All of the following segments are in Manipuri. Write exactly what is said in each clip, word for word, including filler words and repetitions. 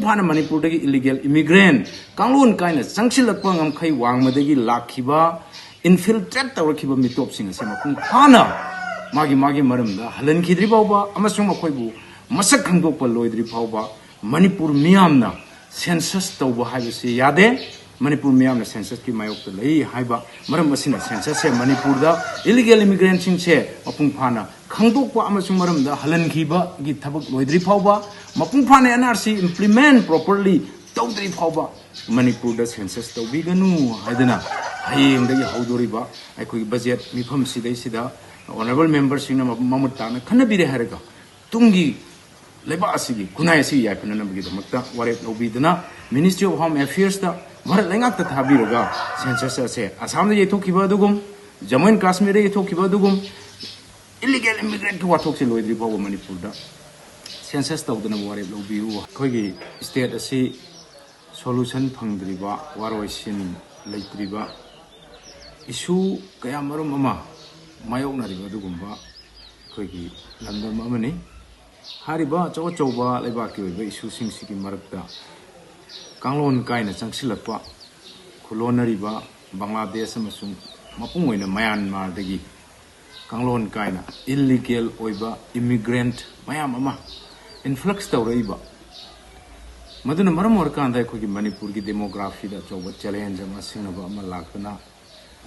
ꯍꯥꯟꯅ ꯃꯅꯤꯄꯨꯔꯗꯒꯤ ꯏꯂꯤꯒꯦꯜ ꯏꯃꯤꯒ꯭ꯔꯦꯟ ꯀꯥꯡꯂꯣꯟ ꯀꯥꯏꯅ ꯆꯪꯁꯤꯜꯂꯛꯄ ꯉꯝꯈꯩ ꯋꯥꯡꯃꯗꯒꯤ ꯂꯥꯛꯈꯤꯕ, ꯏꯟꯐꯤꯜꯇ꯭ꯔꯦꯠ ꯇꯧꯔꯛꯈꯤꯕ ꯃꯤꯇꯣꯞꯁꯤꯡ ꯑꯁꯦ ꯃꯄꯨꯡ ꯐꯥꯅ ꯃꯥꯒꯤ ꯃꯥꯒꯤ ꯃꯔꯝꯗ ꯍꯜꯍꯟꯈꯤꯗ꯭ꯔꯤ ꯐꯥꯎꯕ ꯑꯃꯁꯨꯡ ꯃꯈꯣꯏꯕꯨ ꯃꯁꯛ ꯈꯪꯗꯣꯛꯄ ꯂꯣꯏꯗ꯭ꯔꯤ ꯐꯥꯎꯕ ꯃꯅꯤꯄꯨꯔ ꯃꯤꯌꯥꯝꯅ ꯁꯦꯟꯁꯁ ꯇꯧꯕ ꯍꯥꯏꯕꯁꯤ ꯌꯥꯗꯦ꯫ ꯃꯅꯤꯄꯨꯔ ꯃꯤꯌꯥꯝꯅ ꯁꯦꯟꯁꯁꯀꯤ ꯃꯥꯌꯣꯛꯇ ꯂꯩ ꯍꯥꯏꯕ ꯃꯔꯝ ꯑꯁꯤꯅ ꯁꯦꯟꯁꯁꯁꯦ ꯃꯅꯤꯄꯨꯔꯗ ꯏꯂꯤꯒꯦꯜ ꯏꯃꯤꯒ꯭ꯔꯦꯟꯁꯤꯡꯁꯦ ꯃꯄꯨꯡ ꯐꯥꯅ ꯈꯪꯗꯣꯛꯄ ꯑꯃꯁꯨꯡ ꯃꯔꯝꯗ ꯍꯜꯍꯟꯈꯤꯕꯒꯤ ꯊꯕꯛ ꯂꯣꯏꯗ꯭ꯔꯤ ꯐꯥꯎꯕ, ꯃꯄꯨꯡ ꯐꯥꯅ N R C implement properly ꯇꯧꯗ꯭ꯔꯤ ꯐꯥꯎꯕ ꯃꯅꯤꯄꯨꯔꯗ ꯁꯦꯟꯁꯁ ꯇꯧꯕꯤꯒꯅꯨ ꯍꯥꯏꯗꯅ ꯍꯌꯦꯡꯗꯒꯤ ꯍꯧꯗꯣꯔꯤꯕ ꯑꯩꯈꯣꯏꯒꯤ ꯕꯖꯦꯠ ꯃꯤꯐꯝꯁꯤꯗꯩꯁꯤꯗ ꯑꯣꯅꯔꯦꯕꯜ ꯃꯦꯝꯕꯔꯁꯤꯡꯅ ꯃꯃꯨꯠ ꯇꯥꯅ ꯈꯟꯅꯕꯤꯔꯦ ꯍꯥꯏꯔꯒ ꯇꯨꯡꯒꯤ ꯂꯩꯕꯥꯛ ꯑꯁꯤꯒꯤ ꯈꯨꯟꯅꯥꯏ ꯑꯁꯤ ꯌꯥꯏꯐꯅꯅꯕꯒꯤꯗꯃꯛꯇ ꯋꯥꯔꯦꯞ ꯂꯧꯕꯤꯗꯨꯅ ꯃꯤꯅꯤꯁꯇ꯭ꯔꯤ ꯑꯣꯐ ꯍꯣꯝ ꯑꯦꯐꯤꯌꯔꯁꯇ ꯚꯥꯔꯠ ꯂꯩꯉꯥꯛꯇ ꯊꯥꯕꯤꯔꯒ ꯁꯦꯟꯁꯁ ꯑꯁꯦ ꯑꯁꯥꯝꯗ ꯌꯩꯊꯣꯛꯈꯤꯕ ꯑꯗꯨꯒꯨꯝ, ꯖꯝꯃꯨ ꯑꯦꯟ ꯀꯥꯁꯃꯤꯔꯗ ꯌꯩꯊꯣꯛꯈꯤꯕ ꯑꯗꯨꯒꯨꯝ, ꯏꯂꯤꯒꯦꯜ ꯏꯃꯤꯒ꯭ꯔꯦꯟꯠꯀꯤ ꯋꯥꯊꯣꯛꯁꯦ ꯂꯣꯏꯗ꯭ꯔꯤ ꯐꯥꯎꯕ ꯃꯅꯤꯄꯨꯔꯗ ꯁꯦꯟꯁꯁ ꯇꯧꯗꯅꯕ ꯋꯥꯔꯦꯞ ꯂꯧꯕꯤꯌꯨ꯫ ꯑꯩꯈꯣꯏꯒꯤ ꯁ꯭ꯇꯦꯠ ꯑꯁꯤ ꯁꯣꯂꯨꯁꯟ ꯐꯪꯗ꯭ꯔꯤꯕ, ꯋꯥꯔꯣꯏꯁꯤꯟ ꯂꯩꯇ꯭ꯔꯤꯕ, ꯏꯁꯨ ꯀꯌꯥꯃꯔꯨꯝ ꯑꯃ ꯃꯥꯌꯣꯛꯅꯔꯤꯕ ꯑꯗꯨꯒꯨꯝꯕ ꯑꯩꯈꯣꯏꯒꯤ ꯂꯝꯗꯝ ꯑꯃꯅꯤ꯫ ꯍꯥꯏꯔꯤꯕ ꯑꯆꯧ ꯑꯆꯧꯕ ꯂꯩꯕꯥꯛꯀꯤ ꯑꯣꯏꯕ ꯏꯁꯨꯁꯤꯡꯁꯤꯒꯤ ꯃꯔꯛꯇ ꯀꯥꯡꯂꯣꯟ ꯀꯥꯏꯅ ꯆꯪꯁꯤꯜꯂꯛꯄ ꯈꯨꯂꯣꯟꯅꯔꯤꯕ ꯕꯪꯒ꯭ꯂꯥꯗꯦꯁ ꯑꯃꯁꯨꯡ ꯃꯄꯨꯡ ꯑꯣꯏꯅ ꯃꯌꯥꯟꯃꯥꯔꯗꯒꯤ ꯀꯥꯡꯂꯣꯟ ꯀꯥꯏꯅ ꯏꯜꯂꯤꯒꯦꯜ ꯑꯣꯏꯕ ꯏꯃꯤꯒ꯭ꯔꯦꯟꯠ ꯃꯌꯥꯝ ꯑꯃ ꯏꯟꯐ꯭ꯂꯛꯁ ꯇꯧꯔꯛꯏꯕ, ꯃꯗꯨꯅ ꯃꯔꯝ ꯑꯣꯏꯔꯀꯥꯟꯗ ꯑꯩꯈꯣꯏꯒꯤ ꯃꯅꯤꯄꯨꯔꯒꯤ ꯗꯦꯃꯣꯒ꯭ꯔꯥꯐꯤꯗ ꯑꯆꯧꯕ ꯆꯦꯂꯦꯟꯖ ꯑꯃ, ꯁꯤꯡꯅꯕ ꯑꯃ ꯂꯥꯛꯇꯨꯅ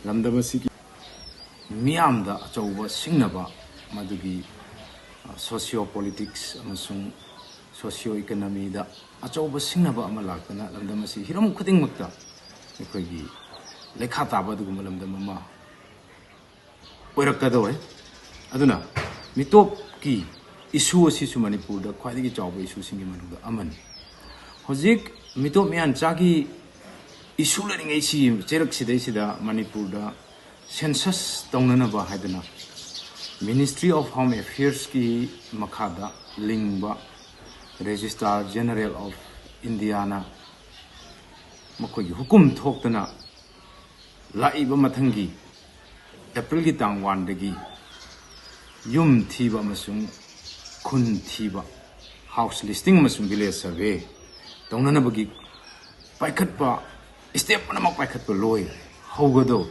ꯂꯝꯗꯝ ꯑꯁꯤꯒꯤ ꯃꯤꯌꯥꯝꯗ ꯑꯆꯧꯕ ꯁꯤꯡꯅꯕ, ꯃꯗꯨꯒꯤ ꯁꯣꯁꯤꯌꯣ ꯄꯣꯂꯤꯇꯤꯛꯁ ꯑꯃꯁꯨꯡ ꯁꯣꯁꯤꯌꯣ ꯏꯀꯣꯅꯣꯃꯤꯗ ꯑꯆꯧꯕ ꯁꯤꯡꯅꯕ ꯑꯃ ꯂꯥꯛꯇꯨꯅ ꯂꯝꯗꯝ ꯑꯁꯤ ꯍꯤꯔꯝ ꯈꯨꯗꯤꯡꯃꯛꯇ ꯑꯩꯈꯣꯏꯒꯤ ꯂꯩꯈꯥ ꯇꯥꯕ ꯑꯗꯨꯒꯨꯝꯕ ꯂꯝꯗꯝ ꯑꯃ ꯑꯣꯏꯔꯛꯀꯗꯧꯔꯦ꯫ ꯑꯗꯨꯅ ꯃꯤꯇꯣꯞꯀꯤ ꯏꯁꯨ ꯑꯁꯤꯁꯨ ꯃꯅꯤꯄꯨꯔꯗ ꯈ꯭ꯋꯥꯏꯗꯒꯤ ꯆꯥꯎꯕ ꯏꯁꯨꯁꯤꯡꯒꯤ ꯃꯅꯨꯡꯗ ꯑꯃꯅꯤ꯫ ꯍꯧꯖꯤꯛ ꯃꯤꯇꯣꯞ ꯃꯤꯌꯥꯟꯆꯥꯒꯤ ꯏꯁꯨ ꯂꯩꯔꯤꯉꯩꯁꯤ ꯆꯩꯔꯛꯁꯤꯗꯩꯁꯤꯗ ꯃꯅꯤꯄꯨꯔꯗ ꯁꯦꯟꯁꯁ ꯇꯧꯅꯅꯕ ꯍꯥꯏꯗꯅ ꯃꯤꯅꯤꯁꯇ꯭ꯔꯤ ꯑꯣꯐ ꯍꯣꯝ ꯑꯦꯐꯤꯌꯔꯁꯀꯤ ꯃꯈꯥꯗ ꯂꯤꯡꯕ ꯔꯦꯖꯤꯁꯇ꯭ꯔꯥꯔ ꯖꯦꯅꯔꯦꯜ ꯑꯣꯐ ꯏꯟꯗꯤꯌꯥꯅ ꯃꯈꯣꯏꯒꯤ ꯍꯨꯀꯨꯝ ꯊꯣꯛꯇꯅ ꯂꯥꯛꯏꯕ ꯃꯊꯪꯒꯤ ꯑꯦꯄ꯭ꯔꯤꯜꯒꯤ ꯇꯥꯡ ꯋꯥꯟꯗꯒꯤ ꯌꯨꯝ ꯊꯤꯕ ꯑꯃꯁꯨꯡ ꯈꯨꯟ ꯊꯤꯕ, ꯍꯥꯎꯁ ꯂꯤꯁꯇꯤꯡ ꯑꯃꯁꯨꯡ ꯚꯤꯂꯦꯖ ꯁꯔꯚꯦ ꯇꯧꯅꯅꯕꯒꯤ ꯄꯥꯏꯈꯠꯄ, step ꯄꯨꯝꯅꯃꯛ ꯄꯥꯏꯈꯠꯄ ꯂꯣꯏꯔꯦ, ꯍꯧꯒꯗꯧꯔꯦ꯫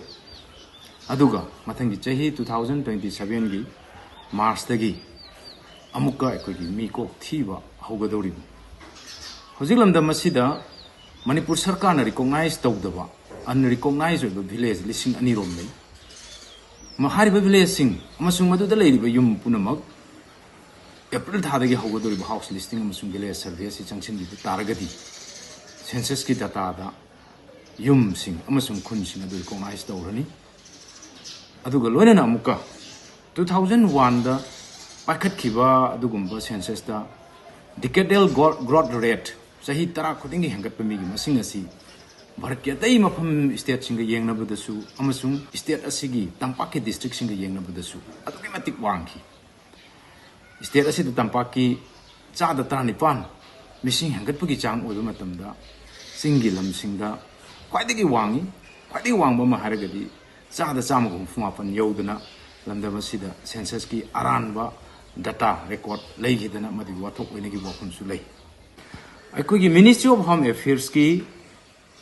ꯑꯗꯨꯒ ꯃꯊꯪꯒꯤ ꯆꯍꯤ two thousand twenty seven ꯒꯤ March ꯇꯒꯤ ꯑꯃꯨꯛꯀ ꯑꯩꯈꯣꯏꯒꯤ ꯃꯤꯀꯣꯛ ꯊꯤꯕ ꯍꯧꯒꯗꯧꯔꯤꯕꯅꯤ꯫ ꯍꯧꯖꯤꯛ ꯂꯝꯗꯝ ꯑꯁꯤꯗ ꯃꯅꯤꯄꯨꯔ ꯁꯔꯀꯥꯔꯅ recognize ꯇꯧꯗꯕ, unrecognized ꯑꯣꯏꯕ village ꯂꯤꯁꯤꯡ ꯑꯅꯤ ꯔꯣꯝ ꯂꯩ꯫ ꯃ-, ꯍꯥꯏꯔꯤꯕ village ꯁꯤꯡ ꯑꯃꯁꯨꯡ ꯃꯗꯨꯗ ꯂꯩꯔꯤꯕ ꯌꯨꯝ ꯄꯨꯝꯅꯃꯛ April ꯊꯥꯗꯒꯤ ꯍꯧꯒꯗꯧꯔꯤꯕ house listing ꯑꯃꯁꯨꯡ village survey ꯑꯁꯤ ꯆꯪꯁꯤꯟꯈꯤꯕ ꯇꯥꯔꯒꯗꯤ, census ꯀꯤ data ꯗ ꯌꯨꯝꯁꯤꯡ ꯑꯃꯁꯨꯡ ꯈꯨꯟꯁꯤꯡ ꯑꯗꯨ recognize ꯇꯧꯔꯅꯤ꯫ ꯑꯗꯨꯒ ꯂꯣꯏꯅꯅ ꯑꯃꯨꯛꯀ two thousand one ꯗ ꯄꯥꯏꯈꯠꯈꯤꯕ ꯑꯗꯨꯒꯨꯝꯕ census ꯇ decadal gro-, growth rate, ꯆꯍꯤ ꯇꯔꯥ ꯈꯨꯗꯤꯡꯒꯤ ꯍꯦꯟꯒꯠꯄ ꯃꯤꯒꯤ ꯃꯁꯤꯡ ꯑꯁꯤ ꯚꯥꯔꯠꯀꯤ ꯑꯇꯩ ꯃꯐꯝ, state ꯁꯤꯡꯒ ꯌꯦꯡꯅꯕꯗꯁꯨ ꯑꯃꯁꯨꯡ state ꯑꯁꯤꯒꯤ ꯇꯝꯄꯥꯛꯀꯤ district ꯁꯤꯡꯒ ꯌꯦꯡꯅꯕꯗꯁꯨ ꯑꯗꯨꯛꯀꯤ ꯃꯇꯤꯛ ꯋꯥꯡꯈꯤ꯫ State ꯑꯁꯤꯗ ꯇꯝꯄꯥꯛꯀꯤ ꯆꯥꯗ ꯇꯔꯥꯅꯤꯄꯥꯟ ꯃꯤꯁꯤꯡ ꯍꯦꯟꯒꯠꯄꯒꯤ ꯆꯥꯡ ꯑꯣꯏꯕ ꯃꯇꯝꯗ, ꯆꯤꯡꯒꯤ ꯂꯝꯁꯤꯡꯗ ꯈ꯭ꯋꯥꯏꯗꯒꯤ ꯋꯥꯡꯉꯤ꯫ ꯈ꯭ꯋꯥꯏꯗꯒꯤ ꯋꯥꯡꯕ ꯑꯃ ꯍꯥꯏꯔꯒꯗꯤ ꯆꯥꯗ ꯆꯥꯝꯃꯒ ꯍꯨꯝꯐꯨ ꯃꯥꯄꯟ ꯌꯧꯗꯅ ꯂꯝꯗꯝ ꯑꯁꯤꯗ census ꯀꯤ ꯑꯔꯥꯟꯕ data record ꯂꯩꯈꯤꯗꯅ ꯃꯗꯨꯒꯤ ꯋꯥꯊꯣꯛ ꯑꯣꯏꯅꯈꯤꯕ ꯋꯥꯐꯝꯁꯨ ꯂꯩ꯫ ꯑꯩꯈꯣꯏꯒꯤ Ministry of Home Affairs ꯀꯤ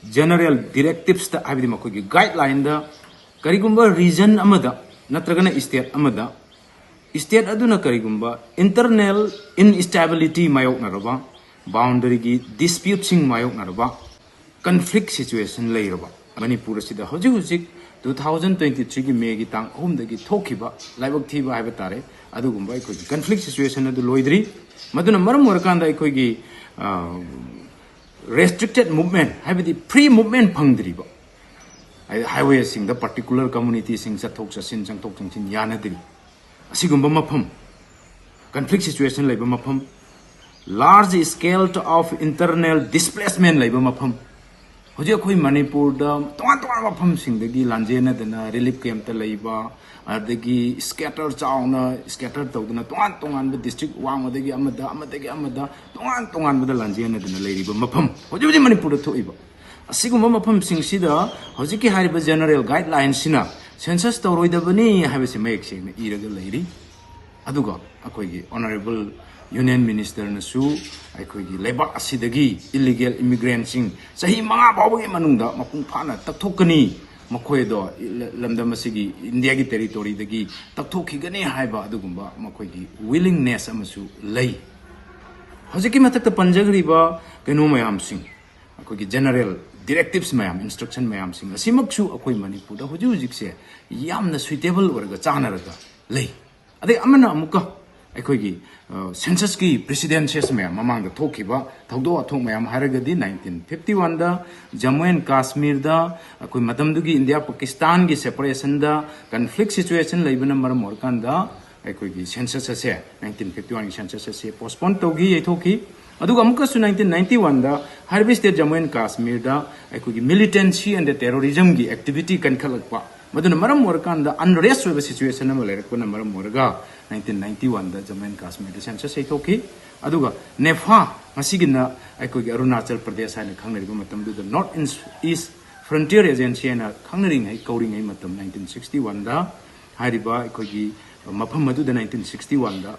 general directives ꯇ, ꯍꯥꯏꯕꯗꯤ ꯃꯈꯣꯏꯒꯤ guideline ꯗ, ꯀꯔꯤꯒꯨꯝꯕ region ꯑꯃꯗ ꯅꯠꯇ꯭ꯔꯒꯅ state ꯑꯃꯗ, state ꯑꯗꯨꯅ ꯀꯔꯤꯒꯨꯝꯕ internal instability ꯃꯥꯌꯣꯛꯅꯔꯕ, boundary ꯒꯤ dispute ꯁꯤꯡ ꯃꯥꯌꯣꯛꯅꯔꯕ, conflict situation ꯂꯩꯔꯕ, ꯃꯅꯤꯄꯨꯔ ꯑꯁꯤꯗ ꯍꯧꯖꯤꯛ ꯍꯧꯖꯤꯛ two thousand twenty three ꯒꯤ May ꯒꯤ ꯇꯥꯡ ꯑꯍꯨꯝꯗꯒꯤ ꯊꯣꯛꯈꯤꯕ ꯂꯥꯏꯕꯛ ꯊꯤꯕ ꯍꯥꯏꯕ ꯇꯥꯔꯦ, ꯑꯗꯨꯒꯨꯝꯕ ꯑꯩꯈꯣꯏꯒꯤ conflict situation ꯑꯗꯨ ꯂꯣꯏꯗ꯭ꯔꯤ꯫ ꯃꯗꯨꯅ ꯃꯔꯝ ꯑꯣꯏꯔꯀꯥꯟꯗ ꯑꯩꯈꯣꯏꯒꯤ, ꯑ, restricted movement, ꯍꯥꯏꯕꯗꯤ free movement ꯐꯪꯗ꯭ꯔꯤꯕ, ꯍꯥꯏꯗꯤ highway ꯁꯤꯡꯗ particular community ꯁꯤꯡ ꯆꯠꯊꯣꯛ ꯆꯠꯁꯤꯟ, ꯆꯪꯊꯣꯛ ꯆꯪꯁꯤꯟ ꯌꯥꯅꯗ꯭ꯔꯤ, ꯑꯁꯤꯒꯨꯝꯕ ꯃꯐꯝ, conflict situation ꯂꯩꯕ ꯃꯐꯝ, large scale of internal displacement ꯂꯩꯕ ꯃꯐꯝ, ꯍꯧꯖꯤꯛ ꯑꯩꯈꯣꯏ ꯃꯅꯤꯄꯨꯔꯗ ꯇꯣꯉꯥꯟ ꯇꯣꯉꯥꯟꯕ ꯃꯐꯝꯁꯤꯡꯗꯒꯤ ꯂꯥꯟꯖꯦꯟꯅꯗꯅ relief camp ꯇ ꯂꯩꯕ, ꯑꯗꯒꯤ scatter, ꯆꯥꯎꯅ scatter ꯇꯧꯗꯅ ꯇꯣꯉꯥꯟ ꯇꯣꯉꯥꯟꯕ district, ꯋꯥꯡꯃꯗꯒꯤ ꯑꯃꯗ, ꯑꯃꯗꯒꯤ ꯑꯃꯗ, ꯇꯣꯉꯥꯟ ꯇꯣꯉꯥꯟꯕꯗ ꯂꯥꯟꯖꯦꯟꯅꯗꯅ ꯂꯩꯔꯤꯕ ꯃꯐꯝ, ꯍꯧꯖꯤꯛ ꯍꯧꯖꯤꯛ ꯃꯅꯤꯄꯨꯔꯗ ꯊꯣꯛꯏꯕ ꯑꯁꯤꯒꯨꯝꯕ ꯃꯐꯝꯁꯤꯡꯁꯤꯗ ꯍꯧꯖꯤꯛꯀꯤ ꯍꯥꯏꯔꯤꯕ general guideline ꯁꯤꯅ census ꯇꯧꯔꯣꯏꯗꯕꯅꯤ ꯍꯥꯏꯕꯁꯤ ꯃꯌꯦꯛ ꯁꯦꯡꯅ ꯏꯔꯒ ꯂꯩꯔꯤ꯫ ꯑꯗꯨꯒ ꯑꯩꯈꯣꯏꯒꯤ honourable ꯌꯨꯅꯤꯌꯟ ꯃꯤꯅꯤꯁꯇꯔꯅꯁꯨ ꯑꯩꯈꯣꯏꯒꯤ ꯂꯩꯕꯥꯛ ꯑꯁꯤꯗꯒꯤ ꯏꯂꯤꯒꯦꯜ ꯏꯃꯤꯒ꯭ꯔꯦꯟꯁꯤꯡ ꯆꯍꯤ ꯃꯉꯥ ꯐꯥꯎꯕꯒꯤ ꯃꯅꯨꯡꯗ ꯃꯄꯨꯡ ꯐꯥꯅ ꯇꯛꯊꯣꯛꯀꯅꯤ, ꯃꯈꯣꯏꯗꯣ ꯂꯝꯗꯝ ꯑꯁꯤꯒꯤ ꯏꯟꯗꯤꯌꯥꯒꯤ ꯇꯦꯔꯤꯇꯣꯔꯤꯗꯒꯤ ꯇꯛꯊꯣꯛꯈꯤꯒꯅꯤ ꯍꯥꯏꯕ ꯑꯗꯨꯒꯨꯝꯕ ꯃꯈꯣꯏꯒꯤ ꯋꯤꯂꯤꯡꯅꯦꯁ ꯑꯃꯁꯨ ꯂꯩ꯫ ꯍꯧꯖꯤꯛꯀꯤ ꯃꯊꯛꯇ ꯄꯟꯖꯈ꯭ꯔꯤꯕ ꯀꯩꯅꯣ ꯃꯌꯥꯝꯁꯤꯡ, ꯑꯩꯈꯣꯏꯒꯤ ꯖꯦꯅꯔꯦꯜ ꯗꯤꯔꯦꯛꯇꯤꯞꯁ ꯃꯌꯥꯝ, ꯏꯟꯁꯇ꯭ꯔꯛꯁꯟ ꯃꯌꯥꯝꯁꯤꯡ ꯑꯁꯤꯃꯛꯁꯨ ꯑꯩꯈꯣꯏ ꯃꯅꯤꯄꯨꯔꯗ ꯍꯧꯖꯤꯛ ꯍꯧꯖꯤꯛꯁꯦ ꯌꯥꯝꯅ ꯁꯨꯏꯇꯦꯕꯜ ꯑꯣꯏꯔꯒ ꯆꯥꯟꯅꯔꯒ ꯂꯩ꯫ ꯑꯗꯩ ꯑꯃꯅ ꯑꯃꯨꯛꯀ ꯑꯩꯈꯣꯏꯒꯤ ꯁꯦꯟꯁꯁꯀꯤ ꯄ꯭ꯔꯤꯁꯤꯗꯦꯟꯁꯦꯁ ꯃꯌꯥꯝ, ꯃꯃꯥꯡꯗ ꯊꯣꯛꯈꯤꯕ ꯊꯧꯗꯣꯛ ꯋꯥꯊꯣꯛ ꯃꯌꯥꯝ ꯍꯥꯏꯔꯒꯗꯤ, ꯅꯥꯏꯟꯇꯤꯟ ꯐꯤꯐꯇꯤ ꯋꯥꯟꯗ ꯖꯝꯃꯨ ꯑꯦꯟ ꯀꯥꯁꯃꯤꯔꯗ ꯑꯩꯈꯣꯏ ꯃꯇꯝꯗꯨꯒꯤ ꯏꯟꯗꯤꯌꯥ ꯄꯥꯀꯤꯁꯇꯥꯟꯒꯤ ꯁꯦꯄꯔꯦꯁꯟꯗ ꯀꯟꯐ꯭ꯂꯤꯛ ꯁꯤꯆꯨꯋꯦꯁꯟ ꯂꯩꯕꯅ ꯃꯔꯝ ꯑꯣꯏꯔꯀꯥꯟꯗ ꯑꯩꯈꯣꯏꯒꯤ ꯁꯦꯟꯁꯁ ꯑꯁꯦ, ꯅꯥꯏꯟꯇꯤꯟ ꯐꯤꯐꯇꯤ ꯋꯥꯟꯒꯤ ꯁꯦꯟꯁꯁ ꯑꯁꯦ ꯄꯣꯁꯄꯣꯟ ꯇꯧꯈꯤ, ꯌꯩꯊꯣꯛꯈꯤ꯫ ꯑꯗꯨꯒ ꯑꯃꯨꯛꯀꯁꯨ ꯅꯥꯏꯟꯇꯤꯟ ꯅꯥꯏꯟꯇꯤ ꯋꯥꯟꯗ ꯍꯥꯏꯔꯤꯕ ꯁ꯭ꯇꯦꯠ ꯖꯝꯃꯨ ꯑꯦꯟ ꯀꯥꯁꯃꯤꯔꯗ ꯑꯩꯈꯣꯏꯒꯤ ꯃꯤꯂꯤꯇꯦꯟꯁꯤ ꯑꯦꯟ ꯇꯦꯔꯣꯔꯤꯖꯝꯒꯤ ꯑꯦꯛꯇꯤꯚꯤꯇꯤ ꯀꯟꯈꯠꯂꯛꯄ, ꯃꯗꯨꯅ ꯃꯔꯝ ꯑꯣꯏꯔꯀꯥꯟꯗ ꯑꯟꯔꯦꯁ ꯑꯣꯏꯕ ꯁꯤꯆꯨꯋꯦꯁꯟ ꯑꯃ ꯂꯩꯔꯛꯄꯅ ꯃꯔꯝ ꯑꯣꯏꯔꯒ ꯅꯥꯏꯟꯇꯤꯟ ꯅꯥꯏꯟꯇꯤ ꯋꯥꯟꯗ ꯖꯝꯃꯨ ꯑꯦꯟ ꯀꯥꯁꯃꯤꯔꯗ ꯁꯦꯟꯁꯁ ꯌꯩꯊꯣꯛꯈꯤ꯫ ꯑꯗꯨꯒ ꯅꯦꯐꯥ, ꯉꯁꯤꯒꯤꯅ ꯑꯩꯈꯣꯏꯒꯤ ꯑꯔꯨꯅꯥꯆꯜ ꯄ꯭ꯔꯗꯦꯁ ꯍꯥꯏꯅ ꯈꯪꯅꯔꯤꯕ ꯃꯇꯝꯗꯨꯗ ꯅꯣꯔꯠ ꯏꯁ ꯐ꯭ꯔꯟꯇꯤꯌꯔ ꯑꯦꯖꯦꯟꯁꯤ ꯍꯥꯏꯅ ꯈꯪꯅꯔꯤꯉꯩ, ꯀꯧꯔꯤꯉꯩ ꯃꯇꯝ, ꯅꯥꯏꯟꯇꯤꯟ ꯁꯤꯛꯁꯇꯤ ꯋꯥꯟꯗ ꯍꯥꯏꯔꯤꯕ ꯑꯩꯈꯣꯏꯒꯤ ꯃꯐꯝ ꯑꯗꯨꯗ ꯅꯥꯏꯟꯇꯤꯟ ꯁꯤꯛꯁꯇꯤ ꯋꯥꯟꯗ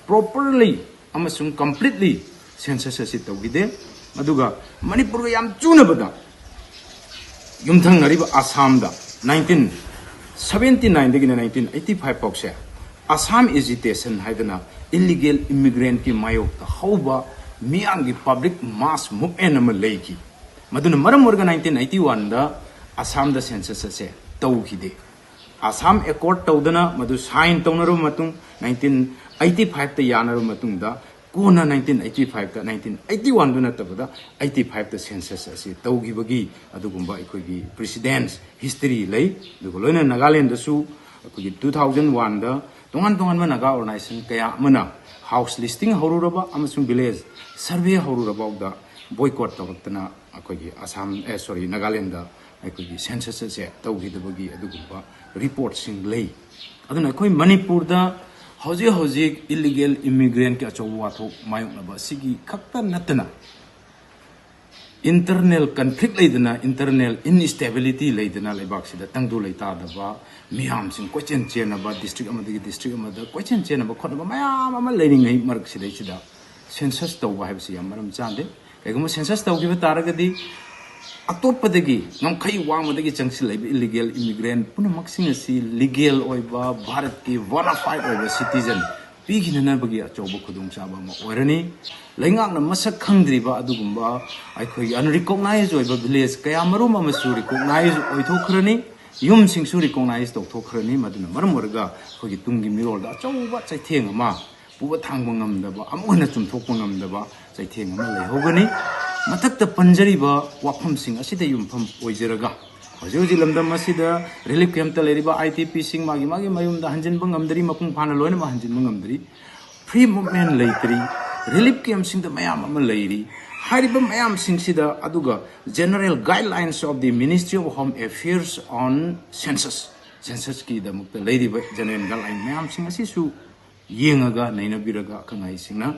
ꯄ꯭ꯔꯣꯄꯔꯂꯤ ꯑꯃꯁꯨꯡ ꯀꯝꯄ꯭ꯂꯤꯠꯂꯤ ꯁꯦꯟꯁꯁ ꯑꯁꯤ ꯇꯧꯈꯤꯗꯦ꯫ ꯑꯗꯨꯒ ꯃꯅꯤꯄꯨꯔꯒ ꯌꯥꯝ ꯆꯨꯅꯕꯗ ꯌꯨꯝꯊꯪꯅꯔꯤꯕ ꯑꯁꯥꯝꯗ ꯅꯥꯏꯟꯇꯤꯟ ꯁꯕꯦꯟꯇꯤ ꯅꯥꯏꯟꯗꯒꯤꯅ ꯅꯥꯏꯟꯇꯤꯟ ꯑꯩꯠꯇꯤ ꯐꯥꯏꯚ ꯐꯥꯎꯁꯦ ꯑꯁꯥꯝ ꯑꯦꯖꯤꯇꯦꯁꯟ ꯍꯥꯏꯗꯅ ꯏꯂꯤꯒꯦꯜ ꯏꯃꯤꯒ꯭ꯔꯦꯟꯠꯀꯤ ꯃꯥꯌꯣꯛꯇ ꯍꯧꯕ ꯃꯤꯌꯥꯝꯒꯤ ꯄꯕ꯭ꯂꯤꯛ ꯃꯥꯁ ꯃꯨꯚꯃꯦꯟꯠ ꯑꯃ ꯂꯩꯈꯤ꯫ ꯃꯗꯨꯅ ꯃꯔꯝ ꯑꯣꯏꯔꯒ ꯅꯥꯏꯟꯇꯤꯟ ꯑꯩꯠꯇꯤ ꯋꯥꯟꯗ ꯑꯁꯥꯝꯗ ꯁꯦꯟꯁꯁ ꯑꯁꯦ ꯇꯧꯈꯤꯗꯦ꯫ ꯑꯁꯥꯝ ꯑꯦꯀꯣꯔꯗ ꯇꯧꯗꯅ ꯃꯗꯨ ꯁꯥꯏꯟ ꯇꯧꯅꯔꯕ ꯃꯇꯨꯡ, ꯅꯥꯏꯟꯇꯤꯟ ꯑꯩꯠꯇꯤ ꯐꯥꯏꯚꯇ ꯌꯥꯅꯔꯕ ꯃꯇꯨꯡꯗ, ꯀꯣꯟꯅ ꯅꯥꯏꯟꯇꯤꯟ ꯑꯩꯠꯇꯤ ꯐꯥꯏꯚꯇ, ꯅꯥꯏꯟꯇꯤꯟ ꯑꯩꯠꯇꯤ ꯋꯥꯟꯗꯨ ꯅꯠꯇꯕꯗ ꯑꯩꯠꯇꯤ ꯐꯥꯏꯚꯇ ꯁꯦꯟꯁꯁ ꯑꯁꯤ ꯇꯧꯈꯤꯕꯒꯤ ꯑꯗꯨꯒꯨꯝꯕ ꯑꯩꯈꯣꯏꯒꯤ ꯄ꯭ꯔꯤꯁꯤꯗꯦꯟꯁ ꯍꯤꯁꯇꯔꯤ ꯂꯩ꯫ ꯑꯗꯨꯒ ꯂꯣꯏꯅꯅ ꯅꯥꯒꯥꯂꯦꯟꯗꯁꯨ ꯑꯩꯈꯣꯏꯒꯤ ꯇꯨ ꯊꯥꯎꯖꯟ ꯋꯥꯟꯗ ꯇꯣꯉꯥꯟ ꯇꯣꯉꯥꯟꯕ ꯅꯥꯒꯥ ꯑꯣꯔꯒꯅꯥꯏꯖꯦꯁꯟ ꯀꯌꯥ ꯑꯃꯅ ꯍꯥꯎꯁ ꯂꯤꯁꯇꯤꯡ ꯍꯧꯔꯨꯔꯕ ꯑꯃꯁꯨꯡ ꯚꯤꯂꯦꯖ ꯁꯔꯚꯦ ꯍꯧꯔꯨꯔꯐꯥꯎꯗ ꯕꯣꯏꯀꯣꯠ ꯇꯧꯔꯛꯇꯅ ꯑꯩꯈꯣꯏꯒꯤ ꯑꯁꯥꯝ, ꯑꯦ, ꯁꯣꯔꯤ, ꯅꯥꯒꯥꯂꯦꯟꯗ ꯑꯩꯈꯣꯏꯒꯤ ꯁꯦꯟꯁꯁ ꯑꯁꯦ ꯇꯧꯈꯤꯗꯕꯒꯤ ꯑꯗꯨꯒꯨꯝꯕ ꯔꯤꯄꯣꯔꯠꯁꯤꯡ ꯂꯩ꯫ ꯑꯗꯨꯅ ꯑꯩꯈꯣꯏ ꯃꯅꯤꯄꯨꯔꯗ ꯍꯧꯖꯤꯛ ꯍꯧꯖꯤꯛ ꯏꯂꯤꯒꯦꯜ ꯏꯃꯤꯒ꯭ꯔꯦꯟꯠꯀꯤ ꯑꯆꯧꯕ ꯋꯥꯊꯣꯛ ꯃꯥꯌꯣꯛꯅꯕ ꯑꯁꯤꯒꯤ ꯈꯛꯇ ꯅꯠꯇꯅ, Internal conflict ꯂꯩꯗꯅ, internal instability ꯂꯩꯗꯅ, ꯂꯩꯕꯥꯛꯁꯤꯗ ꯇꯪꯗꯨ ꯂꯩꯇꯥꯗꯕ, ꯃꯤꯌꯥꯝꯁꯤꯡ ꯀꯣꯏꯆꯦꯟ ꯆꯦꯟꯅꯕ, district ꯑꯃꯗꯒꯤ district ꯑꯃꯗ ꯀꯣꯏꯆꯦꯟ ꯆꯦꯟꯅꯕ ꯈꯣꯠꯅꯕ ꯃꯌꯥꯝ ꯑꯃ ꯂꯩꯔꯤꯉꯩ ꯃꯔꯛꯁꯤꯗꯩꯁꯤꯗ census ꯇꯧꯕ ꯍꯥꯏꯕꯁꯤ ꯌꯥꯝ ꯃꯔꯝ ꯆꯥꯗꯦ꯫ ꯀꯩꯒꯨꯝꯕ census ꯇꯧꯈꯤꯕ ꯇꯥꯔꯒꯗꯤ, ꯑꯇꯣꯞꯄꯗꯒꯤ, ꯉꯝꯈꯩ ꯋꯥꯡꯃꯗꯒꯤ ꯆꯪꯁꯤꯜꯂꯛꯏꯕ illegal immigrant ꯄꯨꯝꯅꯃꯛꯁꯤꯡ ꯑꯁꯤ legal ꯑꯣꯏꯕ, ꯚꯥꯔꯠꯀꯤ bona fide ꯑꯣꯏꯕ citizen ꯄꯤꯈꯤꯅꯅꯕꯒꯤ ꯑꯆꯧꯕ ꯈꯨꯗꯣꯡꯆꯥꯕ ꯑꯃ ꯑꯣꯏꯔꯅꯤ꯫ ꯂꯩꯉꯥꯛꯅ ꯃꯁꯛ ꯈꯪꯗ꯭ꯔꯤꯕ ꯑꯗꯨꯒꯨꯝꯕ ꯑꯩꯈꯣꯏꯒꯤ unrecognized ꯑꯣꯏꯕ village ꯀꯌꯥ ꯃꯔꯨꯝ ꯑꯃꯁꯨ recognize ꯑꯣꯏꯊꯣꯛꯈ꯭ꯔꯅꯤ꯫ ꯌꯨꯝꯁꯤꯡꯁꯨ recognize ꯇꯧꯊꯣꯛꯈ꯭ꯔꯅꯤ꯫ ꯃꯗꯨꯅ ꯃꯔꯝ ꯑꯣꯏꯔꯒ ꯑꯩꯈꯣꯏꯒꯤ ꯇꯨꯡꯒꯤ ꯃꯤꯔꯣꯜꯗ ꯑꯆꯧꯕ ꯆꯩꯊꯦꯡ ꯑꯃ, ꯄꯨꯕ ꯊꯥꯡꯕ ꯉꯝꯗꯕ, ꯑꯃꯨꯛ ꯍꯟꯅ ꯆꯨꯝꯊꯣꯛꯄ ꯉꯝꯗꯕ ꯆꯩꯊꯦꯡ ꯑꯃ ꯂꯩꯍꯧꯒꯅꯤ꯫ ꯃꯊꯛꯇ ꯄꯟꯖꯔꯤꯕ ꯋꯥꯐꯝꯁꯤꯡ ꯑꯁꯤꯗ ꯌꯨꯝꯐꯝ ꯑꯣꯏꯖꯔꯒ, ꯍꯧꯖꯤꯛ ꯍꯧꯖꯤꯛ ꯂꯝꯗꯝ ꯑꯁꯤꯗ relief camp ꯇ ꯂꯩꯔꯤꯕ IDP ꯁꯤꯡ ꯃꯥꯒꯤ ꯃꯥꯒꯤ ꯃꯌꯨꯝꯗ ꯍꯟꯖꯤꯟꯕ ꯉꯝꯗ꯭ꯔꯤ, ꯃꯄꯨꯡ ꯐꯥꯅ ꯂꯣꯏꯅꯃꯛ ꯍꯟꯖꯤꯟꯕ ꯉꯝꯗ꯭ꯔꯤ꯫ Free movement ꯂꯩꯇ꯭ꯔꯤ꯫ Relief camp ꯁꯤꯡꯗ ꯃꯌꯥꯝ ꯑꯃ ꯂꯩꯔꯤ꯫ ꯍꯥꯏꯔꯤꯕ ꯃꯌꯥꯝꯁꯤꯡꯁꯤꯗ, ꯑꯗꯨꯒ General Guidelines of the Ministry of Home Affairs on Census, census ꯀꯤꯗꯃꯛꯇ ꯂꯩꯔꯤꯕ general guideline ꯃꯌꯥꯝꯁꯤꯡ ꯑꯁꯤꯁꯨ ꯌꯦꯡꯉꯒ, ꯅꯩꯅꯕꯤꯔꯒ, ꯑꯈꯪ ꯑꯍꯩꯁꯤꯡꯅ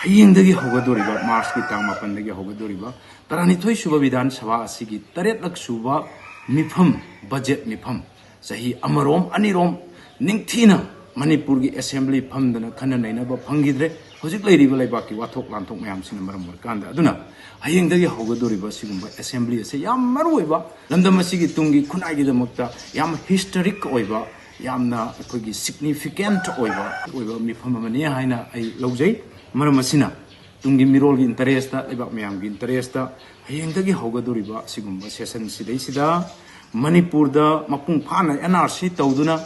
ꯍꯌꯦꯡꯗꯒꯤ ꯍꯧꯒꯗꯧꯔꯤꯕ, March ꯀꯤ ꯇꯥꯡ ꯃꯥꯄꯟꯗꯒꯤ ꯍꯧꯒꯗꯧꯔꯤꯕ ꯇꯔꯥꯅꯤꯊꯣꯏ ꯁꯨꯕ ꯕꯤꯙꯥꯟ ꯁꯚꯥ ꯑꯁꯤꯒꯤ ꯇꯔꯦꯠꯂꯛ ꯁꯨꯕ ꯃꯤꯐꯝ, budget ꯃꯤꯐꯝ, ꯆꯍꯤ ꯑꯃꯔꯣꯝ ꯑꯅꯤꯔꯣꯝ ꯅꯤꯡꯊꯤꯅ ꯃꯅꯤꯄꯨꯔꯒꯤ assembly ꯐꯝꯗꯅ ꯈꯟꯅ ꯅꯩꯅꯕ ꯐꯪꯈꯤꯗ꯭ꯔꯦ, ꯍꯧꯖꯤꯛ ꯂꯩꯔꯤꯕ ꯂꯩꯕꯥꯛꯀꯤ ꯋꯥꯊꯣꯛ ꯂꯥꯟꯊꯣꯛ ꯃꯌꯥꯝꯁꯤꯅ ꯃꯔꯝ ꯑꯣꯏꯔꯀꯥꯟꯗ꯫ ꯑꯗꯨꯅ ꯍꯌꯦꯡꯗꯒꯤ ꯍꯧꯒꯗꯧꯔꯤꯕ ꯁꯤꯒꯨꯝꯕ assembly ꯑꯁꯤ ꯌꯥꯝ ꯃꯔꯨ ꯑꯣꯏꯕ, ꯂꯝꯗꯝ ꯑꯁꯤꯒꯤ ꯇꯨꯡꯒꯤ ꯈꯨꯟꯅꯥꯏꯒꯤꯗꯃꯛꯇ ꯌꯥꯝ historic ꯑꯣꯏꯕ, ꯌꯥꯝꯅ ꯑꯩꯈꯣꯏꯒꯤ significant ꯑꯣꯏꯕ, ꯑꯣꯏꯕ ꯃꯤꯐꯝ ꯑꯃꯅꯤ ꯍꯥꯏꯅ ꯑꯩ ꯂꯧꯖꯩ꯫ ꯃꯔꯝ ꯑꯁꯤꯅ ꯇꯨꯡꯒꯤ ꯃꯤꯔꯣꯜꯒꯤ interest ꯇ, ꯂꯩꯕꯥꯛ ꯃꯌꯥꯝꯒꯤ interest ꯇ ꯍꯌꯦꯡꯗꯒꯤ ꯍꯧꯒꯗꯧꯔꯤꯕ ꯁꯤꯒꯨꯝꯕ session ꯁꯤꯗꯩꯁꯤꯗ ꯃꯅꯤꯄꯨꯔꯗ ꯃꯄꯨꯡ ꯐꯥꯅ NRC ꯇꯧꯗꯨꯅ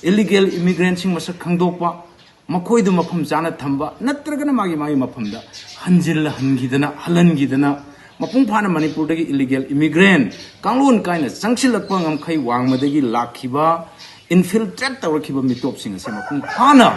illegal immigrant ꯁꯤꯡ ꯃꯁꯛ ꯈꯪꯗꯣꯛꯄ, ꯃꯈꯣꯏꯗꯨ ꯃꯐꯝ ꯆꯥꯅ ꯊꯝꯕ, ꯅꯠꯇ꯭ꯔꯒꯅ ꯃꯥꯒꯤ ꯃꯥꯒꯤ ꯃꯐꯝꯗ ꯍꯟꯖꯤꯜꯍꯟꯈꯤꯗꯅ, ꯍꯜꯍꯟꯈꯤꯗꯅ, ꯃꯄꯨꯡ ꯐꯥꯅ ꯃꯅꯤꯄꯨꯔꯗꯒꯤ illegal immigrant ꯀꯥꯡꯂꯣꯟ ꯀꯥꯏꯅ ꯆꯪꯁꯤꯜꯂꯛꯄ, ꯉꯝꯈꯩ ꯋꯥꯡꯃꯗꯒꯤ ꯂꯥꯛꯈꯤꯕ, infiltrate ꯇꯧꯔꯛꯈꯤꯕ ꯃꯤꯇꯣꯞꯁꯤꯡ ꯑꯁꯦ ꯃꯄꯨꯡ ꯐꯥꯅ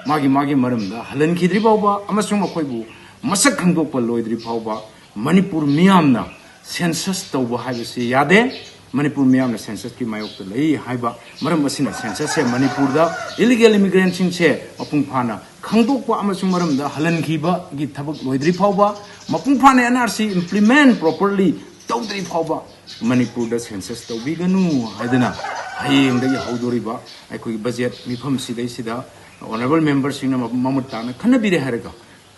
ꯃꯥꯒꯤ ꯃꯥꯒꯤ ꯃꯔꯝꯗ ꯍꯜꯍꯟꯈꯤꯗ꯭ꯔꯤ ꯐꯥꯎꯕ ꯑꯃꯁꯨꯡ ꯃꯈꯣꯏꯕꯨ ꯃꯁꯛ ꯈꯪꯗꯣꯛꯄ ꯂꯣꯏꯗ꯭ꯔꯤ ꯐꯥꯎꯕ ꯃꯅꯤꯄꯨꯔ ꯃꯤꯌꯥꯝꯅ census ꯇꯧꯕ ꯍꯥꯏꯕꯁꯤ ꯌꯥꯗꯦ꯫ ꯃꯅꯤꯄꯨꯔ ꯃꯤꯌꯥꯝꯅ census ꯀꯤ ꯃꯥꯌꯣꯛꯇ ꯂꯩ ꯍꯥꯏꯕ ꯃꯔꯝ ꯑꯁꯤꯅ census ꯁꯦ ꯃꯅꯤꯄꯨꯔꯗ illegal immigrant ꯁꯤꯡꯁꯦ ꯃꯄꯨꯡ ꯐꯥꯅ ꯈꯪꯗꯣꯛꯄ ꯑꯃꯁꯨꯡ ꯃꯔꯝꯗ ꯍꯜꯍꯟꯈꯤꯕꯒꯤ ꯊꯕꯛ ꯂꯣꯏꯗ꯭ꯔꯤ ꯐꯥꯎꯕ, ꯃꯄꯨꯡ ꯐꯥꯅ N R C implement properly ꯇꯧꯗ꯭ꯔꯤ ꯐꯥꯎꯕ ꯃꯅꯤꯄꯨꯔꯗ ꯁꯦꯟꯁꯁ ꯇꯧꯕꯤꯒꯅꯨ ꯍꯥꯏꯗꯅ ꯍꯌꯦꯡꯗꯒꯤ ꯍꯧꯗꯣꯔꯤꯕ ꯑꯩꯈꯣꯏꯒꯤ ꯕꯖꯦꯠ ꯃꯤꯐꯝꯁꯤꯗꯩꯁꯤꯗ ꯑꯣꯅꯔꯦꯕꯜ ꯃꯦꯝꯕꯔꯁꯤꯡꯅ ꯃꯃꯨꯠ ꯇꯥꯅ ꯈꯟꯅꯕꯤꯔꯦ ꯍꯥꯏꯔꯒ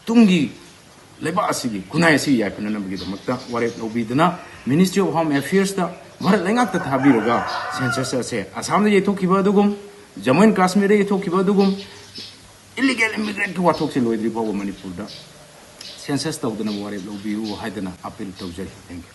ꯇꯨꯡꯒꯤ ꯂꯩꯕꯥꯛ ꯑꯁꯤꯒꯤ ꯈꯨꯟꯅꯥꯏ ꯑꯁꯤ ꯌꯥꯏꯐꯅꯅꯕꯒꯤꯗꯃꯛꯇ ꯋꯥꯔꯦꯞ ꯂꯧꯕꯤꯗꯨꯅ Ministry of Home Affairsꯇ ꯚꯥꯔꯠ ꯂꯩꯉꯥꯛꯇ ꯊꯥꯕꯤꯔꯒ ꯁꯦꯟꯁꯁ ꯑꯁꯦ ꯑꯁꯥꯝꯗ ꯌꯩꯊꯣꯛꯈꯤꯕ ꯑꯗꯨꯒꯨꯝ, ꯖꯝꯃꯨ ꯑꯦꯟ ꯀꯥꯁꯃꯤꯔꯗ ꯌꯩꯊꯣꯛꯈꯤꯕ ꯑꯗꯨꯒꯨꯝ, ꯏꯂꯤꯒꯦꯜ ꯏꯃꯤꯒ꯭ꯔꯦꯟꯠꯀꯤ ꯋꯥꯊꯣꯛꯁꯦ ꯂꯣꯏꯗ꯭ꯔꯤ ꯐꯥꯎꯕ ꯃꯅꯤꯄꯨꯔꯗ ꯁꯦꯟꯁꯁ ꯇꯧꯗꯅꯕ ꯋꯥꯔꯦꯞ ꯂꯧꯕꯤꯌꯨ ꯍꯥꯏꯗꯅ ꯑꯄꯤꯜ ꯇꯧꯖꯔꯤ꯫ Thank you꯫